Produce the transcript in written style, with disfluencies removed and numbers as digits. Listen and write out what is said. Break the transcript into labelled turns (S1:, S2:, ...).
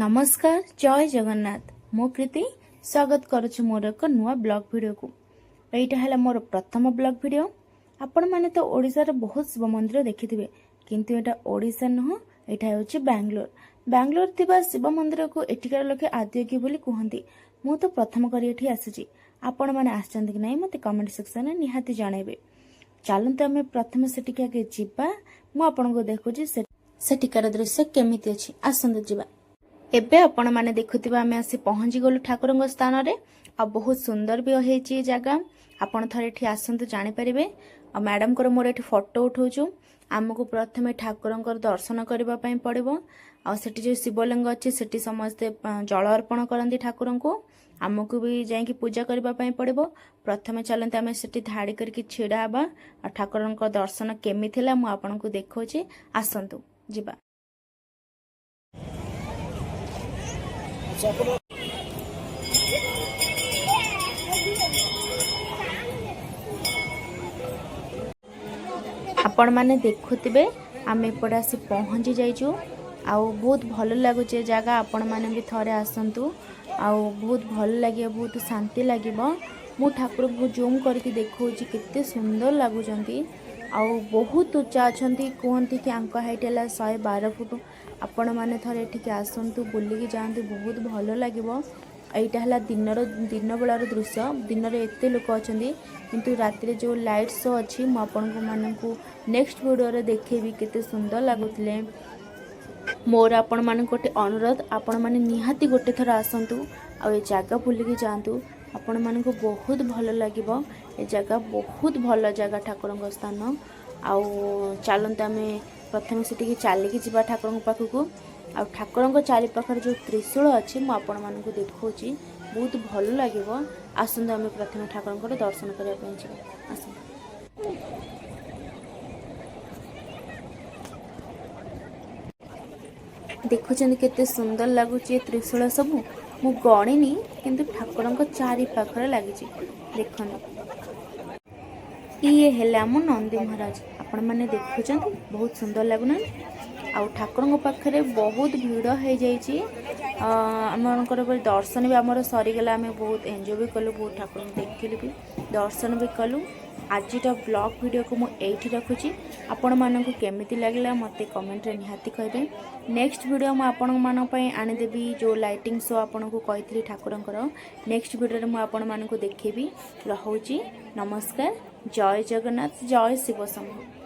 S1: ନମସ୍କାର, ଜୟ ଜଗନ୍ନାଥ। ମୁଁ କୃତି ସ୍ୱାଗତ କରୁଛି ମୋର ଏକ ନୂଆ ବ୍ଲଗ୍ ଭିଡ଼ିଓକୁ। ଏଇଟା ହେଲା ମୋର ପ୍ରଥମ ବ୍ଲଗ୍ ଭିଡ଼ିଓ। ଆପଣମାନେ ତ ଓଡ଼ିଶାର ବହୁତ ଶିବ ମନ୍ଦିର ଦେଖିଥିବେ, କିନ୍ତୁ ଏଇଟା ଓଡ଼ିଶା ନୁହଁ, ଏଇଟା ହେଉଛି ବାଙ୍ଗାଲୋର। ବାଙ୍ଗାଲୋର ଥିବା ଶିବ ମନ୍ଦିରକୁ ଏଠିକାର ଲୋକେ ଆଦିୟୋଗୀ ବୋଲି କୁହନ୍ତି। ମୁଁ ତ ପ୍ରଥମ କରି ଏଠି ଆସିଛି। ଆପଣମାନେ ଆସିଛନ୍ତି କି ନାହିଁ, ମୋତେ କମେଣ୍ଟ ସେକ୍ସନରେ ନିହାତି ଜଣାଇବେ। ଚାଲନ୍ତୁ, ଆମେ ପ୍ରଥମେ ସେଠିକି ଆଗେ ଯିବା। ମୁଁ ଆପଣଙ୍କୁ ଦେଖଉଛି ସେଠିକାର ଦୃଶ୍ୟ କେମିତି ଅଛି। ଆସନ୍ତୁ ଯିବା। ଏବେ ଆପଣମାନେ ଦେଖୁଥିବେ, ଆମେ ଆସି ପହଞ୍ଚି ଗଲୁ ଠାକୁରଙ୍କ ସ୍ଥାନରେ। ଆଉ ବହୁତ ସୁନ୍ଦର ବି ହେଇଛି ଏ ଜାଗା। ଆପଣ ଥରେ ଏଠି ଆସନ୍ତୁ, ଜାଣିପାରିବେ। ଆଉ ମ୍ୟାଡ଼ାମଙ୍କର ମୋର ଏଠି ଫଟୋ ଉଠଉଛୁ। ଆମକୁ ପ୍ରଥମେ ଠାକୁରଙ୍କର ଦର୍ଶନ କରିବା ପାଇଁ ପଡ଼ିବ। ଆଉ ସେଠି ଯେଉଁ ଶିବଲିଙ୍ଗ ଅଛି, ସେଠି ସମସ୍ତେ ଜଳ ଅର୍ପଣ କରନ୍ତି ଠାକୁରଙ୍କୁ। ଆମକୁ ବି ଯାଇକି ପୂଜା କରିବା ପାଇଁ ପଡ଼ିବ। ପ୍ରଥମେ ଚାଲନ୍ତୁ, ଆମେ ସେଠି ଧାଡ଼ି କରିକି ଛିଡ଼ା ହେବା। ଆଉ ଠାକୁରଙ୍କ ଦର୍ଶନ କେମିତି ହେଲା, ମୁଁ ଆପଣଙ୍କୁ ଦେଖାଉଛି। ଆସନ୍ତୁ ଯିବା।
S2: ଆଚ୍ଛା, ଆପଣ
S1: ଆପଣମାନେ ଦେଖୁଥିବେ, ଆମେ ଏପଟେ ଆସି ପହଞ୍ଚି ଯାଇଛୁ। ଆଉ ବହୁତ ଭଲ ଲାଗୁଛି ଏ ଜାଗା। ଆପଣମାନେ ବି ଥରେ ଆସନ୍ତୁ, ଆଉ ବହୁତ ଭଲ ଲାଗିବ, ବହୁତ ଶାନ୍ତି ଲାଗିବ। ମୁଁ ଠାକୁରଙ୍କୁ ଜୁମ୍ କରିକି ଦେଖାଉଛି, କେତେ ସୁନ୍ଦର ଲାଗୁଛନ୍ତି। ଆଉ ବହୁତ ଉଚ୍ଚା ଅଛନ୍ତି। କୁହନ୍ତି କି ୟାଙ୍କ ହାଇଟ୍ ହେଲା 112 ଫୁଟ। ଆପଣମାନେ ଥରେ ଏଠିକି ଆସନ୍ତୁ, ବୁଲିକି ଯାଆନ୍ତୁ, ବହୁତ ଭଲ ଲାଗିବ। ଏଇଟା ହେଲା ଦିନ ବେଳାର ଦୃଶ୍ୟ। ଦିନରେ ଏତେ ଲୋକ ଅଛନ୍ତି, କିନ୍ତୁ ରାତିରେ ଯେଉଁ ଲାଇଟ୍ ଶୋ ଅଛି, ମୁଁ ଆପଣଙ୍କୁ ମାନଙ୍କୁ ନେକ୍ସଟ ଭିଡ଼ିଓରେ ଦେଖେଇବି କେତେ ସୁନ୍ଦର ଲାଗୁଥିଲେ। ମୋର ଆପଣମାନଙ୍କୁ ଗୋଟେ ଅନୁରୋଧ, ଆପଣମାନେ ନିହାତି ଗୋଟେ ଥର ଆସନ୍ତୁ ଆଉ ଏ ଜାଗା ବୁଲିକି ଯାଆନ୍ତୁ। ଆପଣମାନଙ୍କୁ ବହୁତ ଭଲ ଲାଗିବ। ଏ ଜାଗା ବହୁତ ଭଲ ଜାଗା, ଠାକୁରଙ୍କ ସ୍ଥାନ। ଆଉ ଚାଲନ୍ତୁ, ଆମେ ପ୍ରଥମେ ସେଠିକି ଚାଲିକି ଯିବା ଠାକୁରଙ୍କ ପାଖକୁ। ଆଉ ଠାକୁରଙ୍କ ଚାରିପାଖରେ ଯେଉଁ ତ୍ରିଶୂଳ ଅଛି, ମୁଁ ଆପଣମାନଙ୍କୁ ଦେଖାଉଛି, ବହୁତ ଭଲ ଲାଗିବ। ଆସନ୍ତୁ, ଆମେ ପ୍ରଥମେ ଠାକୁରଙ୍କର ଦର୍ଶନ କରିବା ପାଇଁ ଯିବା। ଆସନ୍ତୁ। ଦେଖୁଛନ୍ତି, କେତେ ସୁନ୍ଦର ଲାଗୁଛି ଏ ତ୍ରିଶୂଳ ସବୁ। ମୁଁ ଗଣିନି, କିନ୍ତୁ ଠାକୁରଙ୍କ ଚାରି ପାଖରେ ଲାଗିଛି, ଦେଖନ୍ତୁ। ଇଏ ହେଲେ ଆମ ନନ୍ଦୀ ମହାରାଜ। ଆପଣମାନେ ଦେଖୁଛନ୍ତି, ବହୁତ ସୁନ୍ଦର ଲାଗୁନାହାନ୍ତି? ଆଉ ଠାକୁରଙ୍କ ପାଖରେ ବହୁତ ଭିଡ଼ ହେଇଯାଇଛି। ଆମମାନଙ୍କର ବି ଦର୍ଶନ ବି ଆମର ସରିଗଲା। ଆମେ ବହୁତ ଏନ୍ଜୟ ବି କଲୁ, ବହୁତ ଠାକୁରଙ୍କୁ ଦେଖିଲୁ ବି, ଦର୍ଶନ ବି କଲୁ। ଆଜିର ବ୍ଲଗ୍ ଭିଡ଼ିଓକୁ ମୁଁ ଏଇଠି ରଖୁଛି। ଆପଣମାନଙ୍କୁ କେମିତି ଲାଗିଲା, ମୋତେ କମେଣ୍ଟରେ ନିହାତି କହିବେ। ନେକ୍ସଟ ଭିଡ଼ିଓ ମୁଁ ଆପଣମାନଙ୍କ ପାଇଁ ଆଣିଦେବି। ଯେଉଁ ଲାଇଟିଂ ଶୋ ଆପଣଙ୍କୁ କହିଥିଲି ଠାକୁରଙ୍କର, ନେକ୍ସଟ ଭିଡ଼ିଓରେ ମୁଁ ଆପଣମାନଙ୍କୁ ଦେଖେଇବି। ରହୁଛି, ନମସ୍କାର, ଜୟ ଜଗନ୍ନାଥ, ଜୟ ଶିବ ଶମ୍ଭୁ।